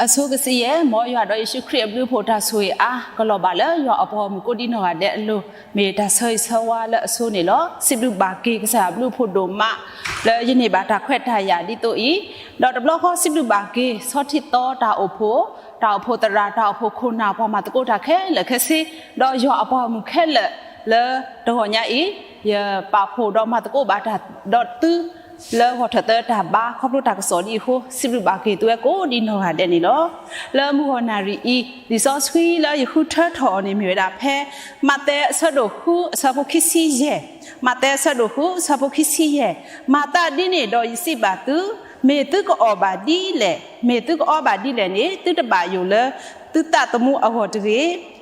အဆိကစံးယဲၢ်, မ်ယွၤဒီးယ့ၣ်ၡူးခရံာ်အဘျုးအဖှိၣ်တၢ်ဆိၣ်ဂ့ၤအါ ကလီၤဘၣ်လၢယွၤအပှၤဂီၢ်မုၢ်ကိးဒံနီၢ်ဂၤဒဲးအလိၤ, မ့ၢ်တၢ်ဆၢဂ့ၤဆၢဝါလၢအဆိန့ၣ်လီၤ. စံးဘျုးဘၣ်က့ၤကစၢ်ယွၤအဘျုးအဖှိၣ်ဒိၣ်မး လၢယန့ၢ်ဘၣ်တၢ်ခွဲးတၢ်ယာ်ဒ်သိးအံၤ, ဒီးတဘျီဃီစံးဘျုးဘၣ်က့ၤ ဆီထံသီတၢ်အိၣ်ဖှိၣ်, တၢ်အိၣ်ဖှိၣ်သရၣ်, တၢ်အိၣ်ဖှိၣ်ခိၣ်နၢ်, ပှၤမၤသကိးတၢ်ခဲလၢာ်ခဲဆ့, ဒီးယွၤအပှၤဂီၢ်မုၢ်ခဲလၢာ်လၢတဂီၤညါအံၤ, ယပာ်ဖှိၣ်ဒီးမၤသကိးဘၣ်တၢ်ဒီးသု လၢဂီၤထၢၣ်သၢတၢ်ဘါ ခီဖျိတၢ်ကစီၣ်ဒ်အံၤအဃိ, စံးဘျုးဘၣ်က့ၤသုဝဲကိးဒံနီၢ်ဂၤဒဲးန့ၣ်လီၤ. လၢမုၢ်ဂီၢ်နၣ်ရံၣ်အံၤ လံာ်စီဆှံလၢယဃုထၢထီၣ်အီၤန့ၣ်မ့ၢ်ဝဲဒၣ်ဖဲ မးသဲအဆၢဒိၣ်ဃုအဆၢဖိခံဆံယဲၢ်, မးသဲအဆၢဒိၣ်ဃုအဆၢဖိခံဆံယဲၢ်, မၤသးဒ်န့ၣ်ဒီးယစံးဘၣ်သု, မ့ၢ်သုကအီၣ်ဘၣ်ဒ်လဲၣ်, မ့ၢ်သုကအီဘၣ်ဒ်လဲၣ်န့ၣ် သုတဘၣ်ယိၣ်လၢသုသးသမူအဂီၢ်တဂ့ၤ.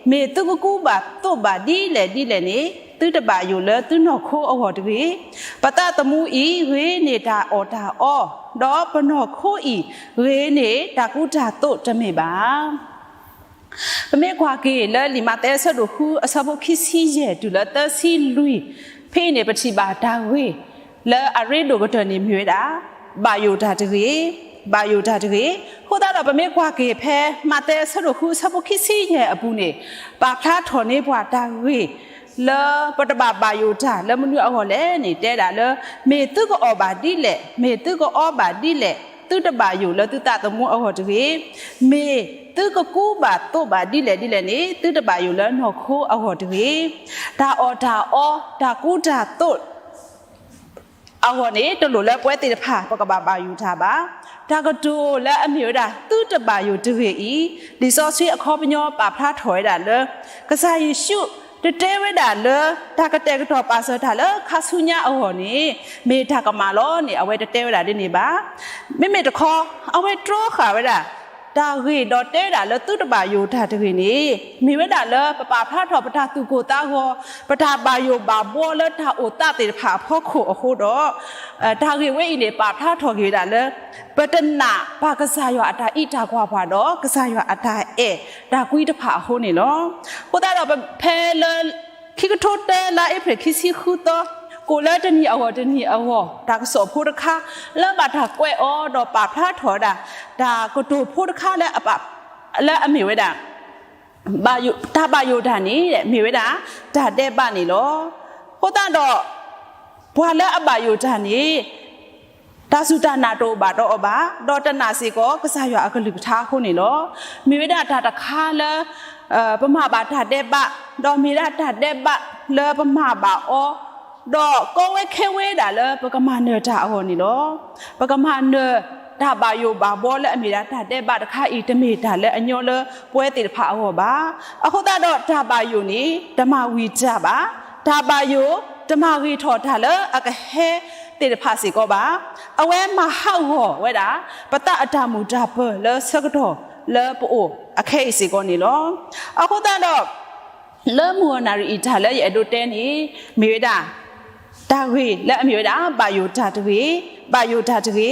မ့ၢ်သုကကူဘၣ်သိးဘၣ်ဒ်လဲၣ်ဒ်လဲၣ်န့ၣ် သုတဘၣ်ယိၣ်လၢသုနီၢ်ခိအဂီၢ်တဂ့ၤ. ပသးသမူအံၤဂ့ၤန့ၢ်တၢ်အီၣ်တၢ်အီ, ဒီးပနီၢ်ခိအံၤဂ့ၤန့ၢ်တၢ်ကူတၢ်သိးတမ့ၢ်ဘၣ်. ပမ့ၢ်ကွၢ်က့ၤလၢလံာ်မးသဲအဆၢဒိၣ်ဃုအဆၢဖိခံဆံယဲၢ်တုၤလၢသၢဆံလွံၢ်, ဖဲအံၤန့ၣ် ပထံၣ်ဘၣ်တၢ်ဂ့ၢ်လၢအရ့ဒိၣ်ကတၢၢ်န့ၣ်မ့ၢ်ဝဲဒၣ် ဘၣ်ယိၣ်တၢ်တဂ့ၤ, ဘၣ်ယိၣ်တၢ်တဂ့ၤ. အဃိသတးဒီးပမ့ၢ်ကွၢ်က့ၤဖဲမးသဲအဆၢဒိၣ်ဃုအဆၢဖိခံဆံယဲၢ်အပူၤန့ၣ်, ပာ်ဖျါထီၣ်န့ၢ်ပှၤတၢ်ဂ့ၢ် လၢပတဘၣ်ဘၣ်ယိၣ်တၢ်လၢမနုၤအဂီၢ်လဲၣ်န့ၣ် တဲဒၣ်လၢ မ့ၢ်သုကအီၣ်ဘၣ်ဒ်လဲၣ်, မ့ၢ်သုကအီဘၣ်ဒ်လဲၣ်, သုတဘၣ်ယိၣ်လၢသုသးသမူအဂီၢ်တဂ့ၤ. မ့ၢ်သုကကူဘၣ်သိးဘၣ်ဒ်လဲၣ်ဒ်လဲၣ်န့ၣ် သုတဘၣ်ယိၣ်လၢနီၢ်ခိအဂီၢ်တဂ့ၤ. တၢ်အီၣ်တၢ်အီ, တၢ်ကူတၢ်သိး အဂီၢ်န့ၣ် တလိၣ်လၢပဝဲသ့ၣ်တဖၣ် ပကဘၣ်ဘၣ်ယိၣ်တၢ်ဘၣ်. တၢ်ကတိၤလၢအမ့ၢ်ဝဲဒၣ် သုတဘၣ်ယိၣ်တဂ့ၤအံၤ, လံာ်စီဆှံအခီပညီပာ်ဖျါထီၣ်ဝဲဒၣ်လၢ ကစၢ်ယ့ၣ်ၡူးတတဲဝဲဒၣ်လၢ တၢ်ကတဲာ်ကတီၤပာ်စၢၤတၢ်လၢခါဆူညါအဂီၢ်န့ၣ် မ့ၢ်တၢ်ကမၣ်လီၤန့ၣ် အဝဲတတဲဝဲဒၣ်ဒ်န့ၣ်ဘၣ်. မ့မ့ၢ်တခီ အဝဲတြီဃာ်ဝဲဒၣ် တၢ်ဂ့ၢ်ဒီးတဲဝဲဒၣ်လၢသုတဘၣ်ယိၣ်တၢ်တဂ့ၤန့ၣ် မ့ၢ်ဝဲဒၣ်လၢပပာ်ဖျါထီၣ်ပတၢ်သူၣ်ကိၢ်သးဂီၤ, ပတၢ်ဘၣ်ယိၣ်ဘၣ်ဘှီလၢတၢ်အိၣ်သးသ့ၣ်တဖၣ်အဖီခိၣ်အဃိဒီး, တၢ်ဂ့ၢ်ဝဲအံၤန့ၣ် ပာ်ဖျါထီၣ်က့ၤဝဲဒၣ်လၢ ပတနာ်ပာ်ကစၢ်ယွၤအတၢ်အံးတၢ်ကွၢ်ပှၤဒီး ကစၢ်ယွၤအတၢ်အဲၣ်တၢ်ကွံတဖၣ်အဃိန့ၣ်လီၤ. အဃိသတးဒီး ဖဲလၢ ခံကထိတၢ လါအ့ဖြ့ၣ်ခံဆံဃုသီ, ကိးလၢတနံၣ်အဂီၢ်တနံၣ်အဂီၢ် တၢ်ကစီၣ်ဖိတခါ လၢဘၣ်တၢ်ကွဲးအီၤဒီးပာ်ဖျါထီၣ်ဝဲဒၣ် တၢ်ကတိၤဖိတခါလၢအပာ် လၢအမ့ၢ်ဝဲဒၣ် တၢ်ဘၣ်ယိၣ်တၢ်န့ၣ် မ့ၢ်ဝဲဒၣ် တၢ်ဒဲးဘးန့ၣ်လီၤ. အဃိသတးဒီး ပှၤလၢအဘၣ်ယိၣ်တၢ်န့ၣ် တၢ်စူၢ်တၢ်နာ်တအိၣ်ဘၣ်ဒီးအီၤဘၣ်, ဒီးတနာ်စ့ၢ်ကီး ကစၢ်ယွၤအကလုၢ်ကထါအဃိန့ၣ်လီၤ. မ့ၢ်ဝဲဒၣ်တၢ်တခါလၢ ပမၤဘၣ်တၢ်ဒဲးဘး, ဒီးမ့ၢ်ဒၣ်တၢ်ဒဲးဘးလၢပမၤဘၣ်အီၤ, ဒီးကီဝဲခဲဝဲဒၣ်လၢပကမၤနၢၤတၢ်အဂီၢ်န့ၣ်လီၤ. ပကမၤနၢၤတၢ်ဘၣ်ယိၣ်ဘၣ်ဘှီလၢအမ့ၢ်ဒၣ်တၢ်ဒဲးဘးတခါအံၤ တမ့ၢ်တၢ်လၢအညီလၢပဝဲသ့ၣ်တဖၣ်အဂီၢ်ဘၣ်. အဃိသတးဒီးတၢ်ဘၣ်ယိၣ်န့ၣ် တမၤဝံၤတၢ်ဘၣ်, တၢ်ဘၣ်ယိၣ် တမၤဂ့ၤထီၣ်တၢ်လၢအကဟဲသ့ၣ်တဖၣ်စ့ၢ်ကီးဘၣ်. အဝဲမၤဟးဂီၤဝဲဒၣ် ပသးအတၢ်မုာ်တၢ်ပၢၤလၢဆၢကတီၢ်လၢပအိၣ်အခဲအံၤစ့ၢ်ကီးန့ၣ်လီၤ. အဃိသတးဒီး လၢမုၢ်ဂီၢ်နၣ်ရံၣ်အံၤတၢ်လၢယအဲၣ်ဒိးတဲန့ၣ် မ့ၢ်ဝဲဒၣ် တၢ်ဂ့ၢ်လၢအမ့ၢ်ဝဲဒၣ် ဘၣ်ယိၣ်တၢ်တဂ့ၤ, ဘၣ်ယိၣ်တၢ်တဂ့ၤ.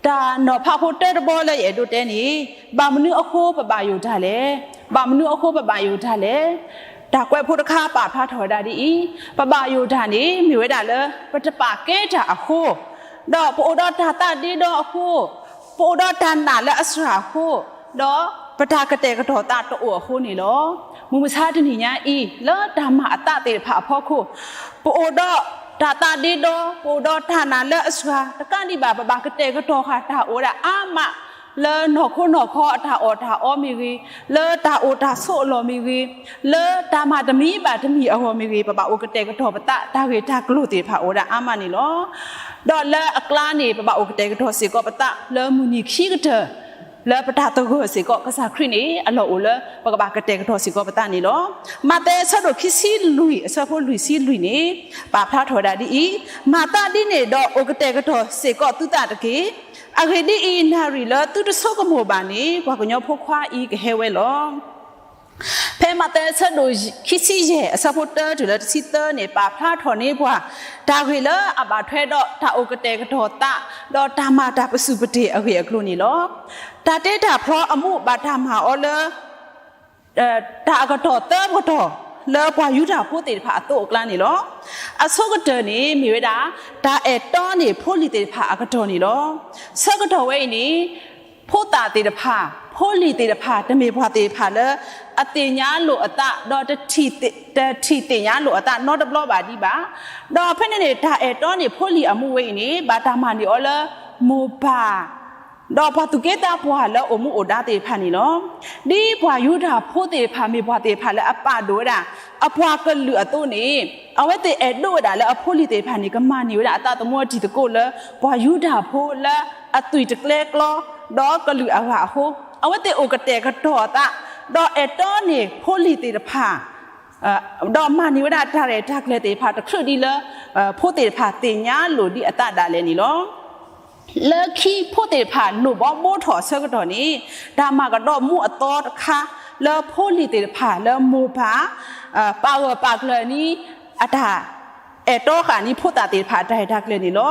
တၢ်နီၤဖးဖိတၢတဘီလၢယအဲၣ်ဒိးတဲန့ၣ် ဘၣ်မနုၤအဃိပဘၣ်ယိၣ်တၢ်လဲၣ်, ဘၣ်မနုၤအဃိပဘၣ်ယိၣ်တၢ်လဲၣ်. တၢ်ကွဲးဖိတခါပာ်ဖျါထီၣ်ဝဲဒၣ်ဒ်အံၤ, ပဘၣ်ယိၣ်တၢ်န့ၣ် မ့ၢ်ဝဲဒၣ်လၢ ပတပာ်ကဲတၢ်အဃိ, ဒီးပအိၣ်ဒီးတၢ်သးဒ့ဒီအဃိ, ပအိၣ်ဒီးတၢ်နာ်လၢအစှၤအဃိ, ဒီးပတၢ်ကတဲာ်ကတီၤသးတအိၣ်အဃိန့ၣ်လီၤ. မုၢ်မဆါတနံၤညါအံၤ လၢတၢ်မၤအသးသ့ၣ်တဖၣ်အဖီခိၣ်, ပအိၣ်ဒီးတၢ်သးဒ့ဒီ, ပအိၣ်ဒီးတၢ်နာ်လၢအစှၤ, တကးဒံးဘၣ် ပဘၣ်ကတဲာ်ကတီၤဃာ်တၢ်အိၣ်ဝဲဒၣ်အါမး လၢနီၢ်ခိနီၢ်ခီအတၢ်အီၣ်တၢ်အီမ့ၢ်ဂ့ၤ, လၢတၢ်အိၣ်တၢ်ဆိးအလီၢ်မ့ၢ်ဂ့ၤ, လၢတၢ်မၤတမံၤဘၣ်တမံၤအဂီၢ်မ့ၢ်ဂ့ၤ, ပဘၣ်အိၣ်ကတဲာ်ကတီၤပသး တၢ်ဂ့ၢ်တၢ်ကျိၤသ့ၣ်တဖၣ်အိၣ်ဝဲဒၣ်အါမးန့ၣ်လီၤ. ဒီးလၢအကျါန့ၣ် ပဘၣ်အိၣ်ကတဲာ်ကတီၤစ့ၢ်ကီးပသး လၢမုၢ်နံၤခံကတၢၢ် လၢပတၢ်သဂၢၢ်စ့ၢ်ကီး ကစၢ်ခရံာ်န့ၣ် အလီၢ်အိၣ်လၢပကဘၣ်ကတဲာ်ကတီၤစ့ၢ်ကီးပသးန့ၣ်လီၤ. မးသဲအဆၢဒိၣ်ခံဆံလွံၢ် အဆၢဖိလွံၢ်ဆံလွံၢ်န့ၣ် ပာ်ဖျါထီၣ်ဝဲဒၣ်ဒ်အံၤ, မၤသးဒ်န့ၣ်ဒီးအိၣ်ကတဲာ်ကတီၤစ့ၢ်ကီးသုသးတက့ၢ်. အဂ့ၢ်ဒ်အံၤ, နၣ်ရံၣ်လၢသုတဆိကမိၣ်ဘၣ်န့ၣ် ပှၤကညီဖိခွါအံၤကဟဲဝဲလီၤ. ဖဲမးသဲအဆၢဒိၣ်ခံဆံယဲၢ် အဆၢဖိတၢတုၤလၢတဆံသၢန့ၣ် ပာ်ဖျါထီၣ်န့ၢ်ပှၤ တၢ်ဂ့ၢ်လၢအဘၣ်ထွဲဒီးတၢ်အိၣ်ကတဲာ်ကတီၤသး ဒီးတၢ်မၤတၢ်ပစုၢ်ပတ့ၢ်အဂ့ၢ်အကျိၤန့ၣ်လီၤ. တၢ်တ့တၢ်ဖျီအမူးဘၣ်တၢ်မၤအီၤလၢ တၢ်အကတီၢ်သၢကတီၢ် လၢပှၤယူဒၤဖိသ့ၣ်တဖၣ်အသိးအကျါန့ၣ်လီၤ. အဆိကတၢၢ်န့ၣ် မ့ၢ်ဝဲဒၣ် တၢ်အဲၣ်တီန့ၢ်ဖိလံၤသ့ၣ်တဖၣ်အကတီၢ်န့ၣ်လီၤ. ဆၢကတီၢ်ဝဲအံၤန့ၣ် ဖိသၣ်သ့ၣ်တဖၣ်, ဖိလံၤသ့ၣ်တဖၣ်, တမ့ၢ်ပှၤသ့ၣ်တဖၣ်လၢ အသ့ၣ်ညါလိာ်အသး ဒီးတထံၣ်သ့ၣ်ညါလိာ်အသးနီတဘျီဘၣ်ဒံးဘၣ်. ဒီးဖဲန့ၣ်န့ၣ် တၢ်အဲၣ်တီန့ၢ်ဖိလံၤအမူဝဲအံၤန့ၣ် ဘၣ်တၢ်မၤန့ၢ်အီၤလၢ မိၢ်ပၢ် ဒီးပှၤသူၣ်က့သးပှၢ်လၢအိၣ်မူအိၣ်ဒါသ့ၣ်တဖၣ်န့ၣ်လီၤ. ဒ်ပှၤယူဒၤဖိသ့ၣ်တဖၣ် မ့ၢ်ပှၤသ့ၣ်တဖၣ်လၢအပာ်ဒိၣ်ဝဲဒၣ် အပှၤကလုာ်အသိးန့ၣ် အဝဲသ့ၣ်အဲၣ်ဒိးဝဲဒၣ်လၢအဖိလံၤသ့ၣ်တဖၣ်န့ၣ် ကမၤန့ၢ်ဝဲဒၣ်အသးသမူအတံၤသကိးလၢ ပှၤယူဒၤဖိလၢအသွံၣ်တကျဲကျီ ဒီးကလုာ်အဂၤအဃိ အဝဲသ့ၣ်အိၣ်ကတဲာ်ကတီၤအသး ဒီးအဲၣ်တီန့ၢ်ဖိလံၤသ့ၣ်တဖၣ် ဒီးမၤန့ၢ်ဝဲဒၣ်တၢ်ရဲၣ်တၢ်ကျဲၤသ့ၣ်တဖၣ်တချုးဒံးလၢ ဖိသ့ၣ်တဖၣ်သ့ၣ်ညါလိာ်ဒံးအသးဒၣ်လဲာ်န့ၣ်လီၤ. လၢခံဖိသ့ၣ်တဖၣ်လိၣ်ဘီဘိထီၣ်အဆၢကတီၢ်န့ၣ် တၢ်မၤကဒီးမူအသီတခါ လၢဖိလံၤသ့ၣ်တဖၣ်လၢမိၢ်ပၢ် ပာ်ဂၢၢ်ပာ်ကျၢၤန့ၣ် အတၢ်အဲၣ်တီဃာ်န့ၣ် ဖိသၣ်သ့ၣ်တဖၣ်အတၢ်ရဲၣ်တၢ်ကျဲၤန့ၣ်လီၤ.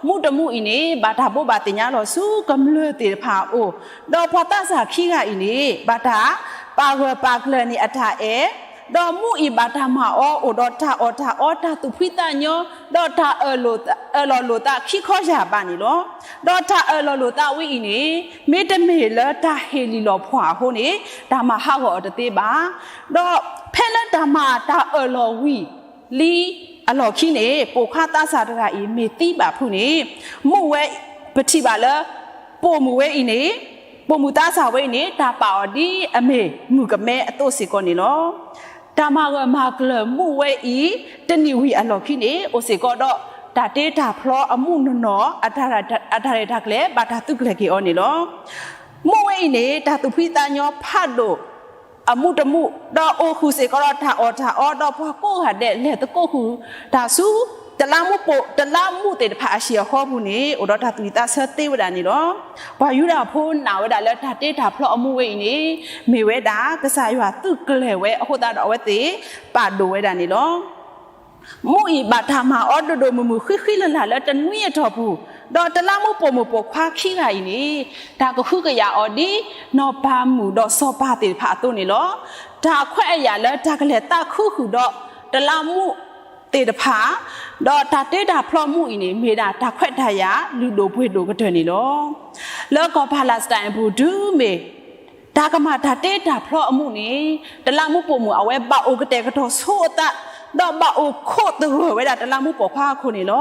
မူတမူအံၤန့ၣ် ဘၣ်တၢ်ဘိးဘၣ်သ့ၣ်ညါလီၤဆူကမျၢၢ်သ့ၣ်တဖၣ်အအိၣ်, ဒီးပှၤသးစၢ်ခံဂၤအံၤန့ၣ် ဘၣ်တၢ်ပာ်ဂၢၢ်ပာ်ကျၢၤန့ၢ်အတၢ်အဲၣ် ဒီးမူအံၤဘၣ်တၢ်မၤအီၤအိၣ်ဒီးတၢ်အီၣ်တၢ်အီ တၢ်သူၣ်ဖှံသးညီ ဒီးတၢ်အၢၣ်လီၤလိာ်သးခံခီယၢ်ဘးန့ၣ်လီၤ. ဒီးတၢ်အၢၣ်လီၤလိာ်သးဝဲအံၤန့ၣ် မ့တမ့ၢ်လၢတၢ်ဟ့ၣ်လီၤလီၤဖှၣ်အဃိန့ၣ် တၢ်မၤဟးဂီၤအီၤတသ့ဘၣ်. ဒီးဖဲလၢတၢ်မၤတၢ်အၢၣ်လီၤဝံၤလံအလီၢ်ခံန့ၣ် ပိာ်ခွါသးစၢ်တဂၤအံၤမ့ၢ်သံဘၣ်ဖုးန့ၣ် မူဝဲ ပထံၣ်ဘၣ်လၢ ပိာ်မုၣ်ဝဲအံၤန့ၣ် ပိာ်မုၣ်သးစၢ်ဝဲအံၤန့ၣ် တၢ်ပာ်အီၤဒ်အမ့ၢ်မုၣ်ကမဲအသိးစ့ၢ်ကီးန့ၣ်လီၤ. တၢ်မၤဂၢၢ်မၤကျၢၤမူဝဲအံၤ တနံၣ်ဝံၤအလီၢ်ခံန့ၣ် အိၣ်စ့ၢ်ကီးဒီး တၢ်တ့တၢ်ဖျီအမူးနီၢ်နီၢ် အတၢ်ရဲၣ်တၢ်ကျဲၤ ဘၣ်တၢ်သုးကျဲၤက့ၤအီၤန့ၣ်လီၤ. မူဝဲအံၤန့ၣ် တၢ်သူၣ်ဖှံသးညီဖးဒိၣ် အမူးတမူး ဒီးအိၣ်ဃုာ်စ့ၢ်ကီးဒီးတၢ်အီၣ်တၢ်အီ ဒီးပှၤကိးဂၤဒဲးလဲၤသကိးဃုာ်တၢ်ဆူ တလးမူးပိာ် တလးမူးသ့ၣ်တဖၣ်အဟံၣ်အဃီပူၤန့ၣ် အိၣ်ဒီးတၢ်သူၣ်ဝံၣ်သးဆၢသ့ဝဲဒၣ်န့ၣ်လီၤ. ပှၤယူဒၤဖိနာ်ဝဲဒၣ်လၢတၢ်တ့တၢ်ဖျီအမူးဝဲအံၤန့ၣ် မ့ၢ်ဝဲဒၣ်ကစၢ်ယွၤသုးကျဲၤဝဲအဃိသတးဒီးအဝဲသ့ၣ်ပာ်ဒိၣ်ဝဲဒၣ်န့ၣ်လီၤ. မူးအံၤဘၣ်တၢ်မၤအီၤဒိၣ်ဒိၣ်မုၢ်မုၢ်ဃံဃံလၤလၤလၢတနွံအတီၢ်ပူၤ, ဒီးတလးမူးပိာ်မုၣ်ပိာ်ခွါခံဂၤအံၤန့ၣ် တၢ်ကဟုကယာ်အီၤဒ်နီၢ်ပၤမုၣ်ဒီးစီၤပၤသ့ၣ်တဖၣ်အသိးန့ၣ်လီၤ. တၢ်ခွဲးအယာ်လၢတၢ်ကလဲၤသးခုဃုာ်ဒီးတလးမူးသ့ၣ်တဖၣ် ဒီးတၢ်တ့တၢ်ဖျီမူးအံၤန့ၣ် မ့ၢ်ဒၣ်တၢ်ခွဲးတၢ်ယာ်လုၢ်ဒိၣ်ပှ့ၤဒိၣ်ကတၢၢ်န့ၣ်လီၤ. လၢကီၢ်ဖလးစတၢၣ်အပူၤတုၤမ့ၢ် တၢ်ကမၤတၢ်တ့တၢ်ဖျီအမူးန့ၣ် တလးမူးပိာ်မုၣ်အဝဲဘၣ်အိၣ်ကတဲာ်ကတီၤဆိအသး, ဒီးဘၣ်အိၣ်ခိးသဂၢၢ်ဝဲဒၣ်တလးမူးပိာ်ခွါအခိၣ်န့ၣ်လီၤ.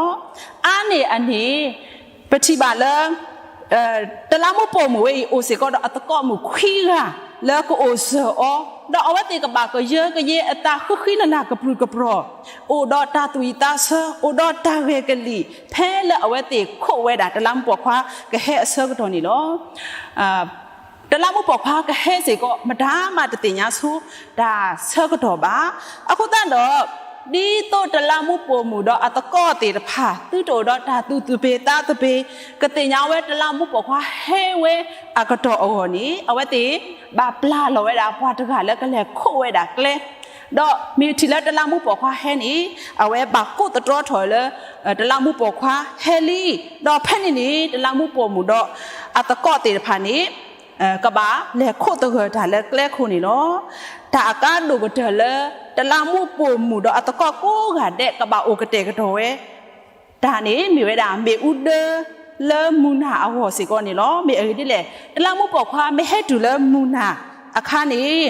အါန့ၢ်အန့ၣ် ပထံၣ်ဘၣ်လၢ တလးမူးပိာ်မုၣ်ဝဲအံၤအိၣ်စ့ၢ်ကီးဒီးအသကိးမုၣ်ခွံဂၤလၢကအိၣ်စၢၤအီၤ, ဒီးအဝဲသ့ၣ်ကဘၣ်ကယၢကယဲအသးဃံဃံလၤလၤကပြုၢ်ကပြီၤ, အိၣ်ဒီးတၢ်သူၣ်ဝံၣ်သးဆၢ, အိၣ်ဒီးတၢ်ဂဲၤကလံၣ် ဖဲလၢအဝဲသ့ၣ်ခိးဝဲဒၣ်တလးမူးပိာ်ခွါကဟဲအဆၢကတီၢ်န့ၣ်လီၤ. တလးမူးပိာ်ခွါကဟဲစ့ၢ်ကီး မတၤမးတသ့ၣ်ညါဆူတၢ်ဆၢကတီၢ်ဘၣ်. အဃိသတးဒီး ဒ်သိးတလးမူးပိာ်မုၣ်ဒီးအသကိးသ့ၣ်တဖၣ် သုတအိၣ်ဒီးတၢ်သူၣ်သဘျ့သးသဘျ့ ကသ့ၣ်ညါဝဲတလးမူးပိာ်ခွါဟဲဝဲအကတီၢ်အဂီၢ်န့ၣ် အဝဲသ့ၣ် ဘၣ်ပျၢ်လီၤဝဲဒၣ်ပှၤတဂၤလၢကလဲၤခိးဝဲဒၣ်ကျဲ, ဒီးမ့ၢ်ထံၣ်လၢတလးမူးပိာ်ခွါဟဲန့ၣ် အဝဲဘၣ်ကိးသတြီထီၣ်လၢ တလးမူးပိာ်ခွါဟဲလံ, ဒီးဖဲန့ၣ်န့ၣ် တလးမူးပိာ်မုၣ်ဒီးအသကိးသ့ၣ်တဖၣ်န့ၣ် ကဘၣ်လဲၤခိးသဂၢၢ်တၢ်လၢကျဲခိၣ်န့ၣ်လီၤ. တၢ်အကါဒိၣ်ကတၢၢ်လၢ တလးမူးပိာ်မုၣ်ဒီးအသကိးကိးဂၤဒဲး ကဘၣ်အိၣ်ကတဲာ်ကတီၤဝဲ တၢ်န့ၣ်မ့ၢ်ဝဲဒၣ် မ့ၣ်အူဒၢလၢမုၢ်နၤအဂီၢ်စ့ၢ်ကီးန့ၣ်လီၤ. မ့ၢ်အဂ့ၢ်ဒ်လဲၣ်, တလးမူးပိာ်ခွါမ့ၢ်ဟဲတုၤလၢမုၢ်နၤအခါန့ၣ်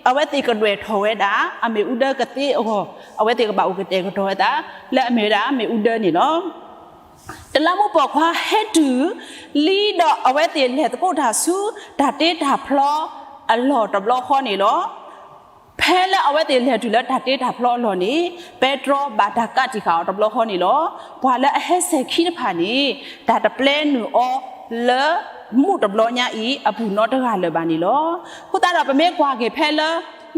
အဝဲသ့ၣ်ကဒွဲၣ်ထီၣ်ဝဲဒၣ် အမ့ၣ်အူဒၢကသ့အဂီၢ်, အဝဲသ့ၣ်ကဘၣ်အိၣ်ကတဲာ်ကတီၤဝဲဒၣ် လၢအမ့ၢ်ဝဲဒၣ်မ့ၣ်အူဒၢန့ၣ်လီၤ. တလးမူးပိာ်ခွါဟဲတုၤလံဒီး အဝဲသ့ၣ်လဲၤသကိးတၢ်ဆူ တၢ်တ့တၢ်ဖျီအလီၢ်တဘျီဃီန့ၣ်လီၤ. ဖဲလၢအဝဲသ့ၣ်လဲၤတုၤလၢတၢ်တ့တၢ်ဖျီအလီၢ်န့ၣ် ပဲတြီဘၣ်တၢ်ကးတံာ်ဃာ်အီၤတဘျီဃီန့ၣ်လီၤ. ပှၤလၢအဟဲစဲၤခံတဖၣ်န့ၣ် တၢ်တပျဲနုာ်အီၤလၢမူးတဘျီညါအံၤအပူၤနီတဂၤလၢၤဘၣ်န့ၣ်လီၤ. အဃိသတးဒီး ပမ့ၢ်ကွၢ်က့ၤဖဲလၢ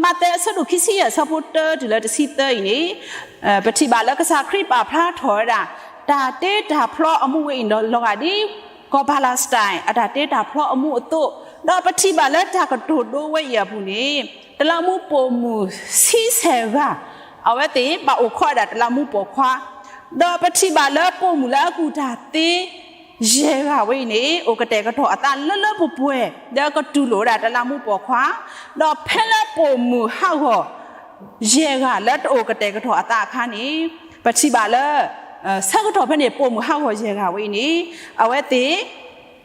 မးသဲအဆၢဒိၣ်ခံဆံယဲၢ် အဆၢဖိတၢတုၤလၢတဆံသၢအံၤန့ၣ် ပထံၣ်ဘၣ်လၢကစၢ်ခရံာ်ပာ်ဖျါထီၣ်ဝဲဒၣ် တၢ်တ့တၢ်ဖျီအမူးဝဲအံၤဒီး လီၤဂာ်ဒ် ကီၢ်ဖလးစတၢၣ် အတၢ်တ့တၢ်ဖျီအမူးအသိး, ဒီးပထံၣ်ဘၣ်လၢတၢ်ကတိၤဒိဝဲအံၤအပူၤန့ၣ် တလးမူးပိာ်မုၣ်ဆံဆဲၣ်ဂၤ အဝဲသ့ၣ်ဘၣ်အိၣ်ခိးဝဲဒၣ်တလးမူးပိာ်ခွါ, ဒီးပထံၣ်ဘၣ်လၢပိာ်မုၣ်လၢအကူၣ်တၢ်သ့ ယဲၢ်ဂၤဝဲအံၤန့ၣ် အိၣ်ကတဲာ်ကတီၤအသးလၢလၢပှဲၤပှဲၤ လၢကတူၢ်လိာ်ဝဲဒၣ်တလးမူးပိာ်ခွါ, ဒီးဖဲလၢပိာ်မုၣ်ဟးဂီၤ ယဲၢ်ဂၤလၢတအိၣ်ကတဲာ်ကတီၤအသးအခါန့ၣ် ပထံၣ်ဘၣ်လၢ ဆၢကတီၢ်ဖဲန့ၣ် ပိာ်မုၣ်ဟးဂီၤယဲၢ်ဂၤဝဲအံၤန့ၣ် အဝဲသ့ၣ်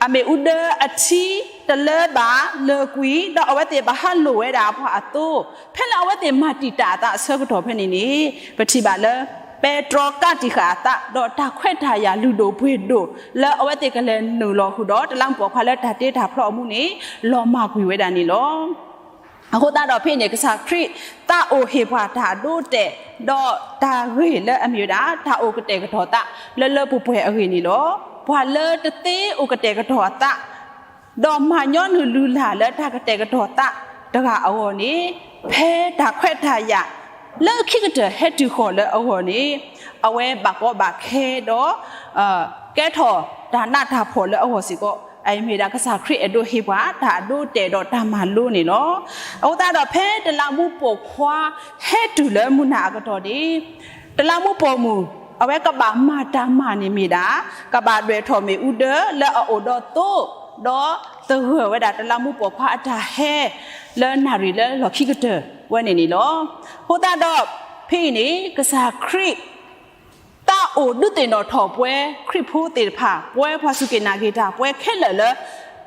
အမ့ၣ်အူဒၢအထံ တလၢဘၣ်လၢာ်ကွံာ် ဒီးအဝဲသ့ၣ်ဘၣ်ဟးလိာ်ဝဲဒၣ်ပှၤအသိ, ဖဲလၢအဝဲသ့ၣ်မၤတံာ်တာ်အသးအဆၢကတီၢ်ဖဲန့ၣ်န့ၣ်, ပထံၣ်ဘၣ်လၢ ပဲတြီကးတံာ်ဃာ်အသး ဒီးတၢ်ခွဲးတၢ်ယာ်လုၢ်ဒိၣ်ပှ့ၤဒိၣ် လၢအဝဲသ့ၣ်ကလဲၤနုာ်လီၤဃုာ်ဒီး တလးမူးပိာ်ခွါလၢတၢ်တ့တၢ်ဖျီအမူန့ၣ် လီၤမၢ်ကွံာ်ဝဲဒၣ်န့ၣ်လီၤ. အဃိသတးဒီးဖဲန့ၣ် ကစၢ်ခရံာ်သးအိၣ်ဟ့ၣ်ပှၤတၢ်အဒိအတဲာ် ဒီးတၢ်ဂ့ၢ်လၢအမ့ၢ်ဝဲဒၣ် တၢ်အိၣ်ကတဲာ်ကတီၤသးလၢလၢပှဲၤပှဲၤအဂ့ၢ်န့ၣ်လီၤ. ပှၤလၢတသ့အိၣ်ကတဲာ်ကတီၤအသး ဒီးမၤညီနုၢ်လုၢ်လၢ်လၢတၢ်ကတဲာ်ကတီၤသးတဂၤအဂီၢ်န့ၣ်, ဖဲတၢ်ခွဲးတၢ်ယာ်လၢခံကတၢၢ်ဟဲတုၤဃီၤလၢအဂီၢ်န့ၣ်, အဝဲဘၣ်ကီဘၣ်ခဲဒီး ကဲထီၣ်တၢ်နးတၢ်ဖှီၣ်လၢအဂီၢ်စ့ၢ်ကီး, အအံၤမ့ၢ်ဒၣ်ကစၢ်ခရံာ်အဲၣ်ဒိးဟ့ၣ်ပှၤတၢ်အဒိအတဲာ်ဒီးတၢ်မၤလိန့ၣ်လီၤ. အဃိသတးဒီးဖဲတလးမူးပိာ်ခွါဟဲတုၤလၢမုၢ်နၤအကတီၢ်န့ၣ်, တလးမူးပိာ်မုၣ် အဝဲကဘၣ်မၤတၢ်မၤန့ၣ်မ့ၢ်ဒၣ် ကဘၣ်ဒွဲၣ်ထီၣ်မ့ၣ်အူဒၢလၢအအိၣ်ဒီးသိ ဒီးသဂၢၢ်ဝဲဒၣ်တလးမူးပိာ်ခွါအတၢ်ဟဲ လၢနၣ်ရံၣ်လၢလီၢ်ခံကတၢၢ်ဝဲန့ၣ်န့ၣ်လီၤ. အဃိသတးဒီး ဖဲအံၤန့ၣ် ကစၢ်ခရံာ် သးအိၣ်ဒုးသ့ၣ်နီၣ်ထီၣ်ပဝဲခရံာ်ဖိသ့ၣ်တဖၣ် ပဝဲပှၤစူၢ်က့ၤနာ်က့ၤတၢ် ပဝဲခဲလၢာ်လၢ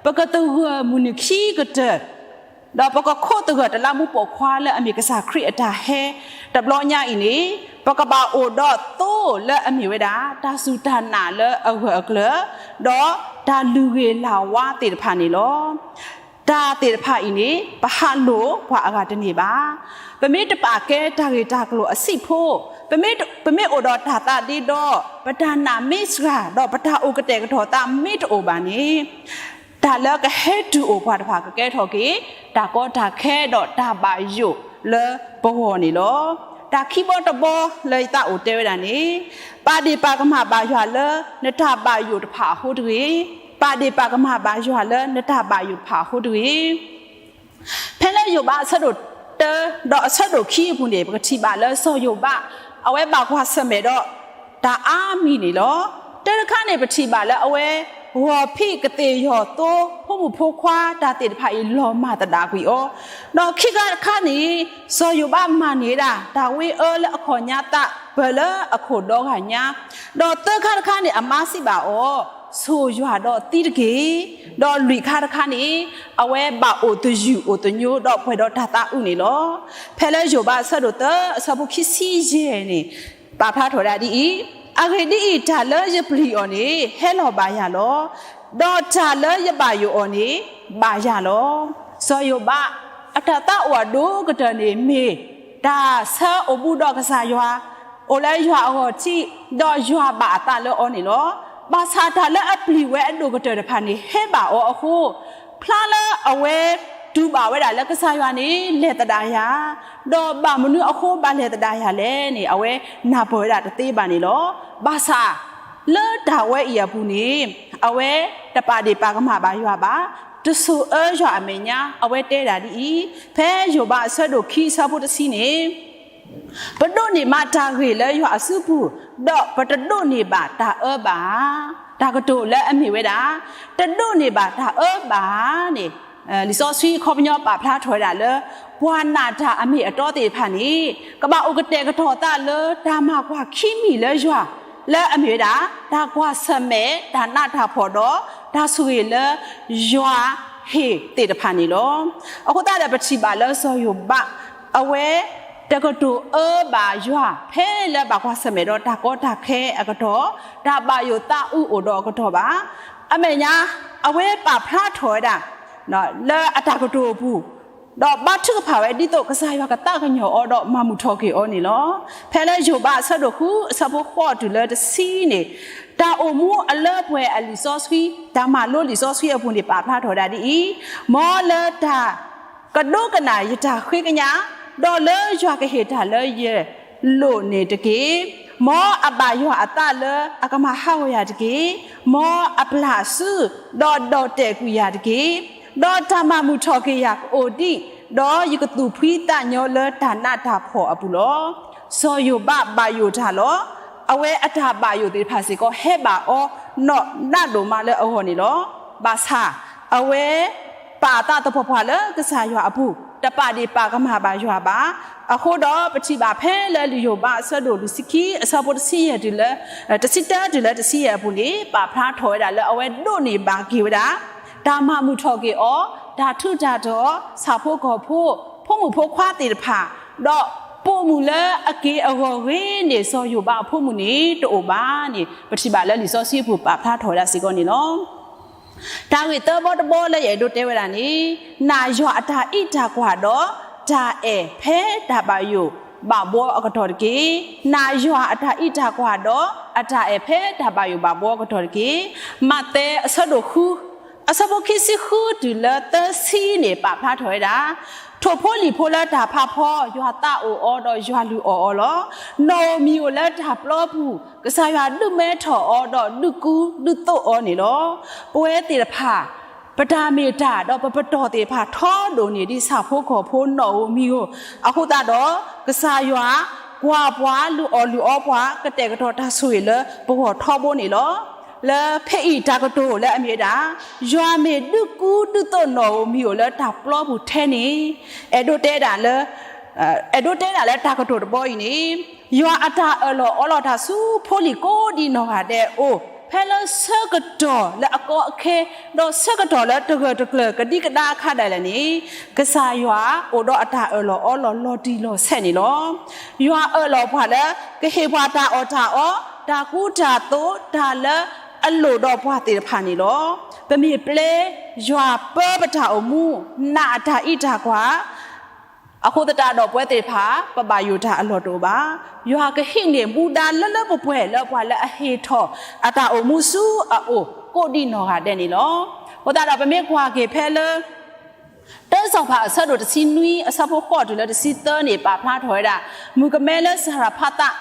ပကသဂၢၢ်မုၢ်နံၤခံကတၢၢ် ဒီးပကခိးသဂၢၢ်တလးမူးပိာ်ခွါလၢအမ့ၢ်ကစၢ်ခရံာ်အတၢ်ဟဲ တဘျီညါအံၤန့ၣ်, ပကဘၣ်အိၣ်ဒီးသိလၢအမ့ၢ်ဝဲဒၣ် တၢ်စူၢ်တၢ်နာ်လၢအဂၢၢ်အကျၢၤ, ဒီးတၢ်လုၢ်ဂ့ၤလၢ်ဝါသ့ၣ်တဖၣ်န့ၣ်လီၤ. တၢ်သ့ၣ်တဖၣ်အံၤန့ၣ် ပဟးလိာ်ပှၤအဂၤတန့ၢ်ဘၣ်. ပမ့ၢ်တပာ်ကဲတၢ်ဂ့ၢ်တၢ်ကျိၤအဆံးဖိ, ပမ့ၢ်အိၣ်ဒီးတၢ်သးဒ့ဒီး ပတၢ်နာ်မ့ၢ်စှၤ ဒီးပတၢ်အိၣ်ကတဲာ်ကတီၤသးမ့ၢ်တအိၣ်ဘၣ်န့ၣ်, တၢ်လၢကဟဲတုၤအိၣ်ပှၤတဖၣ်ကကဲထီၣ်က့ၤ တၢ်ကီတၢ်ခဲဒီးတၢ်ဘၣ်ယိၣ်လၢပဂီၢ်န့ၣ်လီၤ. တၢ်ခံဘီတဘီလၢယသးအိၣ်တဲဝဲဒၣ်န့ၣ်, ပာ်ဒ့ၣ်ပာ်ကမၣ်ဘၣ်ယွၤလၢနတၢ်ဘၣ်ယိၣ်တဖၣ်အဃိတဂ့ၤ, ပာ်ဒ့ၣ်ပာ်ကမၣ်ဘၣ်ယွၤလၢနတၢ်ဘၣ်ယိၣ်တဖၣ်အဃိတဂ့ၤ. ဖဲလၢယိၤဘးအဆၢဒိၣ်တၢ ဒီးအဆၢဒိၣ်ခံအပူၤန့ၣ် ပကထံၣ်ဘၣ်လၢစီၤယိၤဘး အဝဲဘၣ်ကွၢ်ဆၢၣ်မဲာ်ဒီး တၢ်အါမံၤန့ၣ်လီၤ. တၢတခါန့ၣ် ပထံၣ်ဘၣ်လၢအဝဲ ဂီၤဖံးကသ့ၣ်ယီၤသိ ဖိမုၣ်ဖိခွါတၢ်သ့ၣ်တဖၣ်အံၤ လီၤမၢ်သဒၣ်ကွံာ်အီၤ, ဒီးခံခါတခါန့ၣ် စီၤယိၤဘးမၤန့ၢ်ဝဲဒၣ် တၢ်ဝ့အၢလၢအခီၣ်ညါသး ပၢၢ်လၢအခိၣ်ဒီဂၤညါ, ဒီးသၢခါတခါန့ၣ် အမါစံးဘၣ်အီၤ, ဆိၣ်ယွၤဒီးသံတက့ၢ်, ဒီးလွံၢ်ခါတခါန့ၣ် အဝဲဘၣ်အိၣ်သယုၢ်အိၣ်သညိဒီးပှဲၤဒီးတၢ်သးအုးန့ၣ်လီၤ. ဖဲလၢယိၤဘးအဆၢဒိၣ်သၢအဆၢဖိခံဆံယဲၢ်န့ၣ် ပာ်ဖျါထီၣ်ဝဲဒၣ်ဒ်အံၤ, အဂ့ၢ်ဒ်အံၤ, တၢ်လၢယပျံၤအီၤန့ၣ် ဟဲလီၤဘၣ်ယၤလီၤ. ဒီးတၢ်လၢယဘၣ်ယိၣ်အီၤန့ၣ် ဘၣ်ယၤလီၤ. စီၤယိၤဘး အတၢ်သးအိၣ်အဒိၣ်ကတၢၢ်န့ၣ်မ့ၢ် တၢ်ဆၢအိၣ်ဘူးဒီးကစၢ်ယွၤ, အိၣ်လၢယွၤအဂီၢ်ထံး, ဒီးယွၤဘၣ်အသးလၢအီၤန့ၣ်လီၤ. ဘၣ်ဆၣ်တၢ်လၢအပျံၤဝဲအဒိၣ်ကတၢၢ်တဖၣ်န့ၣ် ဟဲဘၣ်အီၤအဃိ, ဖျါလၢအဝဲတူၢ်ဘၣ်ဝဲဒၣ်လၢကစၢ်ယွၤန့ၣ် လဲၤသဒၣ်ယၤ, ဒီးဘၣ်မနုၤအဃိဘၣ်လဲၤသဒၣ်ယၤလဲၣ်န့ၣ် အဝဲနၢ်ပၢၢ်ဝဲဒၣ်တသ့ဘၣ်န့ၣ်လီၤ. ဘၣ်ဆၣ် လၢတၢ်ဝဲအံၤအပူၤန့ၣ် အဝဲတပာ်ဒ့ၣ်ပာ်ကမၣ်ဘၣ်ယွၤဘၣ်, တဆိၣ်အၢယွၤအမဲာ်ညါ, အဝဲတဲဒၣ်ဒ်အံၤ, ဖဲယိၤဘးအဆၢဒိၣ်ခံအဆၢဖိတဆံန့ၣ် ပဒိးန့ၢ်မးတၢ်ဂ့ၤလၢယွၤအစုပူၤ, ဒီးပတဒိးန့ၢ်ဘၣ်တၢ်အၢဘၣ်ဧါ. တၢ်ကတိၤလၢအမ့ၢ်ဝဲဒၣ် တဒိးန့ၢ်ဘၣ်တၢ်အၢဘၣ်ဧါန့ၣ်, လံာ်စီဆှံအခီပညီပာ်ဖျါထီၣ်ဝဲဒၣ်လၢ ပှၤနာ်တၢ်အမ့ၢ်အတီသ့ၣ်တဖၣ်န့ၣ် ကဘၣ်အိၣ်ကတဲာ်ကတီၤသးလၢတၢ်မၤကွၢ်ခံမံၤလၢယွၤ, လၢအမ့ၢ်ဝဲဒၣ် တၢ်ကွၢ်ဆၢၣ်မဲာ်, တၢ်နးတၢ်ဖှီၣ်ဒီး တၢ်ဆိၣ်ဂ့ၤလၢယွၤဟ့ၣ်သ့ၣ်တဖၣ်န့ၣ်လီၤ. အဃိသတးဒီးပထံၣ်ဘၣ်လၢစီၤယိၤဘး အဝဲ တကတိၤအၢဘၣ်ယွၤ ဖဲလၢဘၣ်ကွၢ်ဆၢၣ်မဲာ်ဒီးတၢ်ကီတၢ်ခဲအကတီၢ်, တၢ်ဘၣ်ယိၣ်သးအုးအိၣ်ဒီးအကတီၢ်ဘၣ်. အမဲာ်ညါ အဝဲပာ်ဖျါထီၣ်ဝဲဒၣ် လၢအတၢ်ကတိၤအပူၤ, ဒီးဘါထုကဖၣ်ဝဲဒ်သိးကစၢ်ယွၤကသးကညီၤအီၤဒီးမၤမုာ်ထီၣ်က့ၤအီၤန့ၣ်လီၤ. ဖဲလၢယိၤဘးအဆၢဒိၣ်ဃုအဆၢဖိဃိးတုၤလၢတဆံန့ၣ်, တၢ်အိၣ်မူအလၢပှဲၤအလံာ်စီဆှံ, တၢ်မၤလိလံာ်စီဆှံအပူၤန့ၣ် ပာ်ဖျါထီၣ်ဝဲဒၣ်ဒ်အံၤ, မ်လၢတၢ် ကဒိကနၣ်ယတၢ်ဃ့ကညး, ဒီးလၢယွၤကဟ့ၣ်တၢ်လၢယလိၣ်န့ၣ်တက့ၢ်. မ်အဘၣ်ယွၤအသးလၢအကမၤဟးဂီၤယၤတက့ၢ်. မ်အပျၢ်အစု, ဒီးဒီၣ်တဲာ်ကွံာ်ယၤတက့ၢ်. ဒီးတၢ်မၤမုာ်ထီၣ်က့ၤယၤကအိၣ်ဒံး, ဒီးယကသူၣ်ဖှံသးညီလၢတၢ်နးတၢ်ဖှီၣ်အပူၤလီၤ. စီၤယိၤဘးဘၣ်ယိၣ်တၢ်လီၤ. အဝဲအတၢ်ဘၣ်ယိၣ်သ့ၣ်တဖၣ်စ့ၢ်ကီးဟဲဘၣ်အီၤနီၢ်နးဒိၣ်မးလၢအဂီၢ်န့ၣ်လီၤ. ဘၣ်ဆၣ် အဝဲ ပာ်အသးသပှၢ်ပှၢ်လၢကစၢ်ယွၤအပူၤ, တပာ်ဒ့ၣ်ပာ်ကမၣ်ဘၣ်ယွၤဘၣ်. အဃိဒီးပထံၣ်ဘၣ်ဖဲလၢလံာ်ယိၤဘးအဆၢဒိၣ်လွံၢ်ဆံခံအဆၢဖိတဆံယဲၢ်တုၤလၢ တဆံတၢတုၤလၢတဆံယဲၢ်အပူၤန့ၣ် ပာ်ဖျါထီၣ်ဝဲဒၣ်လၢအဝဲဒိးန့ၢ်ဘၣ်က့ၤဝဲဒၣ် တၢ်မၤမုာ်ထီၣ်က့ၤအီၤ, တၢ်ထူးတၢ်တီၤ, ဆၣ်ဖိကီၢ်ဖိ, ဖိမုၣ်ဖိခွါသ့ၣ်တဖၣ်, ဒီးပိာ်မုၣ်လၢအက့ၤအဂီၢ်ဂ့ၤန့ၣ် စီၤယိၤဘးအဖိမုၣ်န့ၣ်တအိၣ်ဘၣ်န့ၣ် ပထံၣ်ဘၣ်လၢလံာ်စီဆှံပူၤပာ်ဖျါထီၣ်ဝဲဒၣ်စ့ၢ်ကီးန့ၣ်လီၤ. တၢ်ဂ့ၢ်သၢဘီတဘီလၢယအဲၣ်ဒိးတဲဝဲဒၣ်န့ၣ်, နာ်ယွၤအတၢ်အံးတၢ်ကွၢ်ဒီး တၢ်အဲၣ်ဖဲတၢ်ဘၣ်ယိၣ်ဘၣ်ဘှီအကတီၢ်တက့ၢ်. နာ်ယွၤအတၢ်အံးတၢ်ကွၢ်ဒီး အတၢ်အဲၣ်ဖဲတၢ်ဘၣ်ယိၣ်ဘၣ်ဘှီအကတီၢ်တက့ၢ်. မးသဲအဆၢဒိၣ်ဃု အဆၢဖိခံဆံဃုတုၤလၢသၢဆံန့ၣ် ပာ်ဖျါထီၣ်ဝဲဒၣ်, ထိၣ်ဖိလံၣ်ဖိလၢတၢ်ဖးဖီ, ယွၤသးအိၣ်အီၤဒီးယွၤလုၢ်အီၣ်အီၤလီၤ. နီၣ်ဧိၤမံၤဧိၤလၢတၢ်ပျီပူၤ, ကစၢ်ယွၤဒုးမဲထီၣ်အီၤဒီးဒုးကူဒုးသိးအီၤန့ၣ်လီၤ. ပဝဲသ့ၣ်တဖၣ် ပတၢ်မ့ၢ်တၢ်ဒီးပပတီၢ်သ့ၣ်တဖၣ်ထီဒိၣ်န့ၢ်ဒ်ဆၣ်ဖိကီၢ်ဖိ နီၣ်ဧိၤမံၤဧိၤ, အဃိသတးဒီး ကစၢ်ယွၤကွၢ်ပှၤလုၢ်အီၣ်လုၢ်အီပှၤ ကတဲာ်ကတီၤတၢ်ဆိၣ်ဂ့ၤလၢပဂီၢ်ထီဘိန့ၣ်လီၤ. လၢဖဲအံၤတၢ်ကတိၤလၢအမ့ၢ်ဝဲဒၣ်, ယွၤမ့ၢ်ဒုးကူဒုးသိးနီၣ်ဧိၤမံၤဧိၤလၢတၢ်ပျီပူၤထဲန့ၣ်, အဲၣ်ဒိးတဲဒၣ်လၢ အဲၣ်ဒိးတဲဒၣ်လၢတၢ်ကတိၤတဘီအံၤန့ၣ်, ယွၤအတၢ်အၢၣ်လီၤအီလီၤတၢ်ဆူဖိလံၤကိးဒံနီၢ်ဂၤဒဲးအအိၣ်, ဖဲလၢဆၢကတီၢ်လၢအကီအခဲ, ဒီးဆၢကတီၢ်လၢတဂၢၢ်တကျၢၤကဒံကဒါအခါဒၣ်လဲာ်န့ၣ်, ကစၢ်ယွၤအိၣ်ဒီးအတၢ်အၢၣ်လီၤအီလီၤလီၤတံၢ်လီၤဆဲးန့ၣ်လီၤ. ယွၤအၢၣ်လီၤပှၤလၢကဟ့ၣ်ပှၤတၢ်အီၣ်တၢ်အီ, တၢ်ကူတၢ်သိး, တၢ်လၢအလိၣ်ဒီးပှၤသ့ၣ်တဖၣ်န့ၣ်လီၤ. ပမ့ၢ်ပျဲယွၤပၢပတၢ်အိၣ်မူ, နာ်အတၢ်အံးတၢ်ကွၢ် အဃိသတးဒီးပဝဲသ့ၣ်တဖၣ် ပဘၣ်ယိၣ်တၢ်အလီၢ်တအိၣ်ဘၣ်. ယွၤကဟံးန့ၢ်မူဒါလၢလၢပှဲၤပှဲၤလၢပှၤလၢအဟ့ၣ်ထီၣ်အတၢ်အိၣ်မူဆူအအိၣ်ကိးဒံနီၢ်ဂၤဒဲးန့ၣ်လီၤ. အဃိသတးဒီးပမ့ၢ်ကွၢ်က့ၤဖဲလၢ တၢ်စီၤပၤအဆၢဒိၣ်တဆံနွံ အဆၢဖိဃိးတုၤလၢတဆံသၢန့ၣ် ပာ်ဖျါထီၣ်ဝဲဒၣ် မုၣ်ကမဲလၢစၤရဖးသး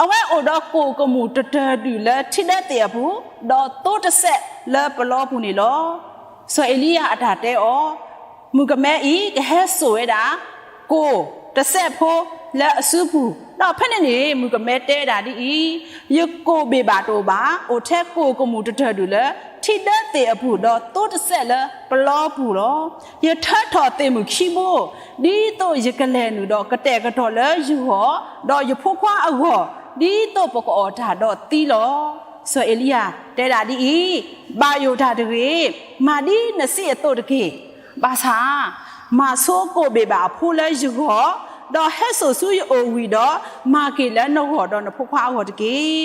အဝဲအိၣ်ဒီးကိၣ်ကမူၣ်တတၢၢ်ဒုၣ်လၢထံဒၢသ့ၣ်အပူၤ, ဒီးသိတစဲးလၢပလီပူၤန့ၣ်လီၤ. စီၤအ့လံယၤအတၢ်တဲအီၤ, မုၣ်ကမဲအံၤကဟဲစိာ်ဝဲဒၣ် ကိၣ်တစဲးဖိလၢအစုပူၤ, ဒီးဖဲန့ၣ်န့ၣ် မုၣ်ကမဲတဲဝဲဒၣ်ဒ်အံၤ, ယကိၣ်ဘ့ၣ်ဘၣ်တအိၣ်ဘၣ်, အိၣ်ထဲကိၣ်ကမူၣ်တတၢၢ်ဒုၣ်လၢထံဒၢသ့ၣ်အပူၤ, ဒီးသိတစဲးလၢပလီပူၤလီၤ. ယထၢထီၣ်သ့ၣ်မုၣ်ခံဘိ, ဒ်သိးယကလဲၤနုာ်ဒီးကတဲာ်ကတီၤလၢယဂီၢ်, ဒီးယဖိခွါအဂီၢ်, ဒ်သိးပကအီၣ်တၢ်ဒီးသံလီၤ. စီၤအ့လံယၤတဲဒၣ်ဒ်အံၤ, ဘၣ်ယိၣ်တၢ်တဂ့ၤ, မၤဒ်နစံးအသိးတက့ၢ်. ဘၣ်ဆၣ်, မၤဆိကိၣ်ဘ့ၣ်ဘၣ်အဖိလၢယဂီၢ်, ဒီးဟဲစိာ်ဆူယအိၣ်ဝံၤဒီး, မၤက့ၤလၢနဂီၢ်ဒီးနဖိခွါအဂီၢ်တက့ၢ်.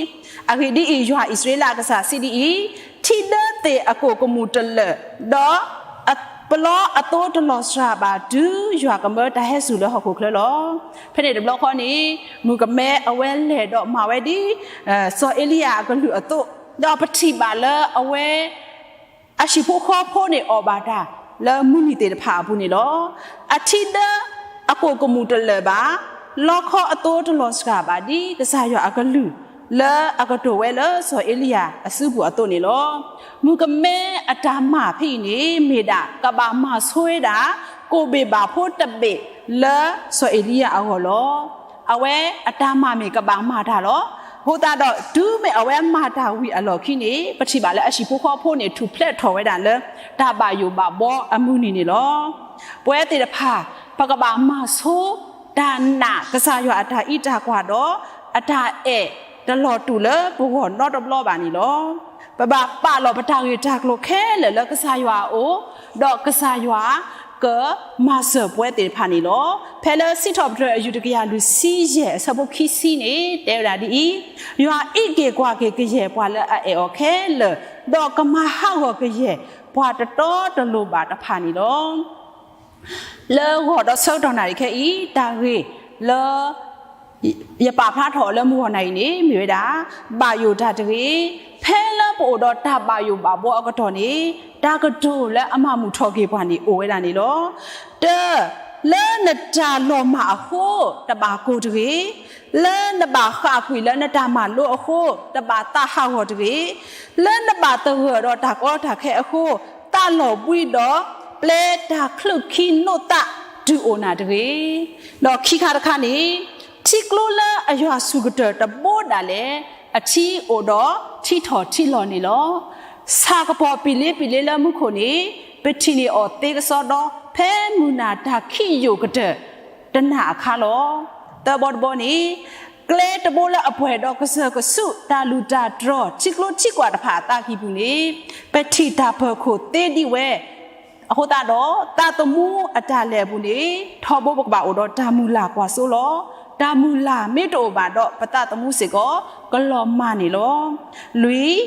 အဂ့ၢ်ဒ်အံၤ, ယွၤအံၣ်စရ့လးအကစၢ်စံးဒ်အံၤ, ထံဒၢသ့ၣ်အကိၣ်ကမူၣ်တလၢာ်, ဒီး ပလီအသိတလီၤစှၤဘၣ် တုၤယွၤကမၢတၢ်ဟဲစူၤလၢဟီၣ်ခိၣ်ချၢလီၤ. ဖဲန့ၣ်တဘျီဃီန့ၣ်, မုၣ်ကမဲအဝဲလဲၤဒီးမၤဝဲဒ် စီၤအ့လံယၤအကလုၢ်အသိး, ဒီးပထံၣ်ဘၣ်လၢအဝဲ အဟံၣ်ဖိဃီဖိန့ၣ်အီၣ်ဘၣ်တၢ်လၢမုၢ်နံၤသ့ၣ်တဖၣ်အပူၤန့ၣ်လီၤ. အထံဒၢအကိၣ်ကမူၣ်တလၢာ်ဘၣ်, လီခီအသိတလီၤစှၤဘၣ် ဒ်ကစၢ်ယွၤအကလုၢ် လၢအကတိၤဝဲလၢစီၤအ့လံယၤအစုပူၤအသိးန့ၣ်လီၤ. မုၣ်ကမဲအတၢ်မၤဖဲအံၤန့ၣ် မ့ၢ်ဒၣ်ကဘၣ်မၤဆိဝဲဒၣ် ကိၣ်ဘ့ၣ်ဘၣ်ဖိတဘ့ၣ်လၢစီၤအ့လံယၤအဂီၢ်လီၤ. အဝဲအတၢ်မၤမ့ၢ်ကဘၣ်မၤတၢ်လီၤ. အဃိသတးဒီး တုၤမ့ၢ်အဝဲမၤတၢ်ဝံၤအလီၢ်ခံန့ၣ် ပထံၣ်ဘၣ်လၢအဟံၣ်ဖိဃီဖိန့ၣ် ထူၣ်ဖျဲးထီၣ်ဝဲဒၣ်လၢ တၢ်ဘၣ်ယိၣ်ဘၣ်ဘှီအမုၢ်နံၤန့ၣ်လီၤ. ပဝဲသ့ၣ်တဖၣ် ပကဘၣ်မၤဆိ တၢ်နာ်ကစၢ်ယွၤအတၢ်အံးတၢ်ကွၢ်ဒီး အတၢ်အဲၣ်တလီၤတူာ်လၢပဂီၢ်နီတဘျီဘၣ်န့ၣ်လီၤ. ပဘၣ်ပာ်လီၤပတၢ်ဂ့ၢ်တၢ်ကျိၤခဲလၢာ်လၢကစၢ်ယွၤအအိၣ်, ဒီးကစၢ်ယွၤကမၤစၢၤပဝဲသ့ၣ်တဖၣ်န့ၣ်လီၤ. ဖဲလၢစံးထီၣ်ပတြၢၤအယူၢ်တကယၤလွံၢ်ဆံယဲၢ်အဆၢဖိခံဆံန့ၣ် တဲဝဲဒၣ်ဒ်အံၤ, ယွၤအံးက့ၤကွၢ်က့ၤကယဲၢ်ပှၤလၢအအဲၣ်အီၤခဲလၢာ်, ဒီးကမၤဟးဂီၤကယဲၢ်ပှၤတတီတလိၤဘၣ်တဖၣ်န့ၣ်လီၤ. လၢဂီၤဒီးဆၢကတီၢ်နၣ်ရံၣ်ခဲအံၤ တၢ်ဂ့ၢ်လၢ ယပာ်ဖျါထီၣ်အီၤလၢမုၢ်ဂီၤနၣ်ရံၣ်န့ၣ် မ့ၢ်ဝဲဒၣ် ဘၣ်ယိၣ်တၢ်တဂ့ၤ, ဖဲလၢပအိၣ်ဒီးတၢ်ဘၣ်ယိၣ်ဘၣ်ဘှီအကတီၢ်န့ၣ် တၢ်ကတိၤလၢအမၤမုာ်ထီၣ်က့ၤပှၤန့ၣ်အိၣ်ဝဲဒၣ်န့ၣ်လီၤ. တၢ, လၢနတၢ်လီၤမၢ်အဃိ တဘၣ်ကိၢ်တဂ့ၤ, လၢနဘၣ်ဃၣ်ကွံာ်လၢနတၢ်မၤလိအဃိ တဘၣ်သးဟးဂီၤတဂ့ၤ, လၢနဘၣ်သဂၢၢ်ဒီးတၢ်ကီတၢ်ခဲအဃိ သးလီၤဘှံးဒီး ပျဲတၢ်ချုးခံနိးသးတုၤအိၣ်နၤတဂ့ၤ. ဒီးခံခါတခါန့ၣ် ထံကျိလၢအယွၤဆူၣ်ကတၢၢ်တဘိဒၣ်လဲာ် အထံအိၣ်ဒီးထံထီၣ်ထံလီၤန့ၣ်လီၤ. ဆၣ်ကပီၤပံာ်လ့ပံာ်လ့လၢမူခိၣ်န့ၣ် ပထံၣ်န့ၢ်အီၤသ့ကစီဒီ ဖဲမုၢ်နၤတၢ်ခံးယိာ်ကတၢၢ်တနၤအခါလီၤ. သၢဘီတဘီန့ၣ် ကျဲတဘိလၢအပှဲၤဒီးကစၢၢ်ကဆူး တၢ်လူၤတၢ်တြီၤ ထံကျိထံကွၢ်တဖၣ်အသးကံၢ်ပူၤန့ၣ် ပထံၣ်တၢ်ပၢၢ်ခိၣ်သ့ဒံးဝဲ အဃိသတးဒီး သးသမူအတၢ်လဲၤအပူၤန့ၣ် ထီဘိပကဘၣ်အိၣ်ဒီးတၢ်မုၢ်လၢ်ကွၢ်စိလီၤ. တၢ်မုၢ်လၢ်မ့ၢ်တအိၣ်ဘၣ်ဒီး ပသးသမူစ့ၢ်ကီး ကလီၤမၢ်န့ၣ်လီၤ. လွံၢ်,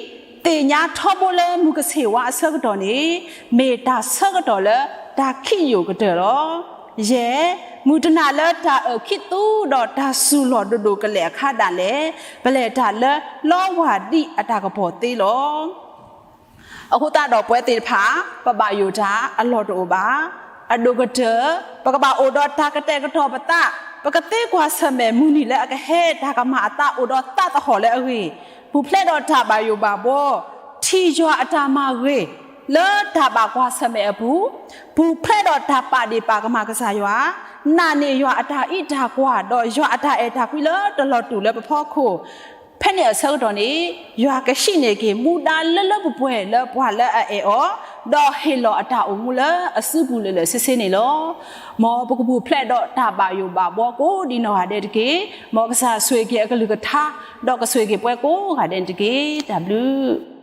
သ့ၣ်ညါထီဘိလၢမုၢ်ကဆ့ၣ်ဝါအဆၢကတီၢ်န့ၣ် မ့ၢ်တၢ်ဆၢကတီၢ်လၢတၢ်ခံးယိာ်ကတၢၢ်လီၤ. ယဲၢ်, မုၢ်တနၤလၢတၢ်အၢၣ်ခံးသူဒီးတၢ်စူၤလီၤဒိၣ်ဒိၣ်ကလဲာ်အခါဒၣ်လဲာ် ပလဲၤတၢ်လၢလီဝၢ်ဒံးအတၢ်ကပီၤသ့လီၤ. အဃိသတးဒီးပဝဲသ့ၣ်တဖၣ် ပဘၣ်ယိၣ်တၢ်အလီၢ်တအိၣ်ဘၣ်. အဒိၣ်ကတၢၢ် ပကဘၣ်အိၣ်ဒီးတၢ်ကတဲာ်ကတီၤပသး, ပကသ့ကွၢ်ဆၢၣ်မဲာ်မုၢ်နံၤလၢအကဟဲ တၢ်ကမၤအသးအိၣ်ဒီးသးသဟီၣ်လၢအဂ့ၢ်, ပူၤဖျဲးဒီးတၢ်ဘၣ်ယိၣ်ဘၣ်ဘှီ, ထံၣ်ယွၤအတၢ်မၤဂ့ၤ လၢတၢ်ဘၣ်ကွၢ်ဆၢၣ်မဲာ်အပူၤ, ပူၤဖျဲးဒီးတၢ်ပာ်ဒ့ၣ်ပာ်ကမၣ်ကစၢ်ယွၤ, နာ်န့ၢ်ယွၤအတၢ်အံးတၢ်ကွၢ် ဒီးယွၤအတၢ်အဲၣ်တၢ်ကွံလၢတလီၤတူာ်လၢပဖီခိၣ်, ဖဲန့ၣ်အဆၢကတီၢ်န့ၣ် ယွၤကဟံးန့ၢ်က့ၤမူဒါလၢလၢပှဲၤပှဲၤလၢပှၤလၢအအဲၣ်အီၤ, ဒီးဟ့ၣ်လီၤအတၢ်အိၣ်မူလၢအစုပူၤလၢာ်လၢာ်ဆ့ဆ့န့ၣ်လီၤ. မ်ပကပူၤဖျဲးဒီးတၢ်ဘၣ်ယိၣ်ဘၣ်ဘှီကိးဒံးနီၢ်ဂၤဒဲးတက့ၢ်. မ်ကစၢ်ဆိၣ်ဂ့ၤက့ၤအကလုၢ်ကထါ, ဒီးကဆိၣ်ဂ့ၤက့ၤပှၤကိးဂၤဒဲးန့ၣ်တက့ၢ်. တၢ်ဘျုး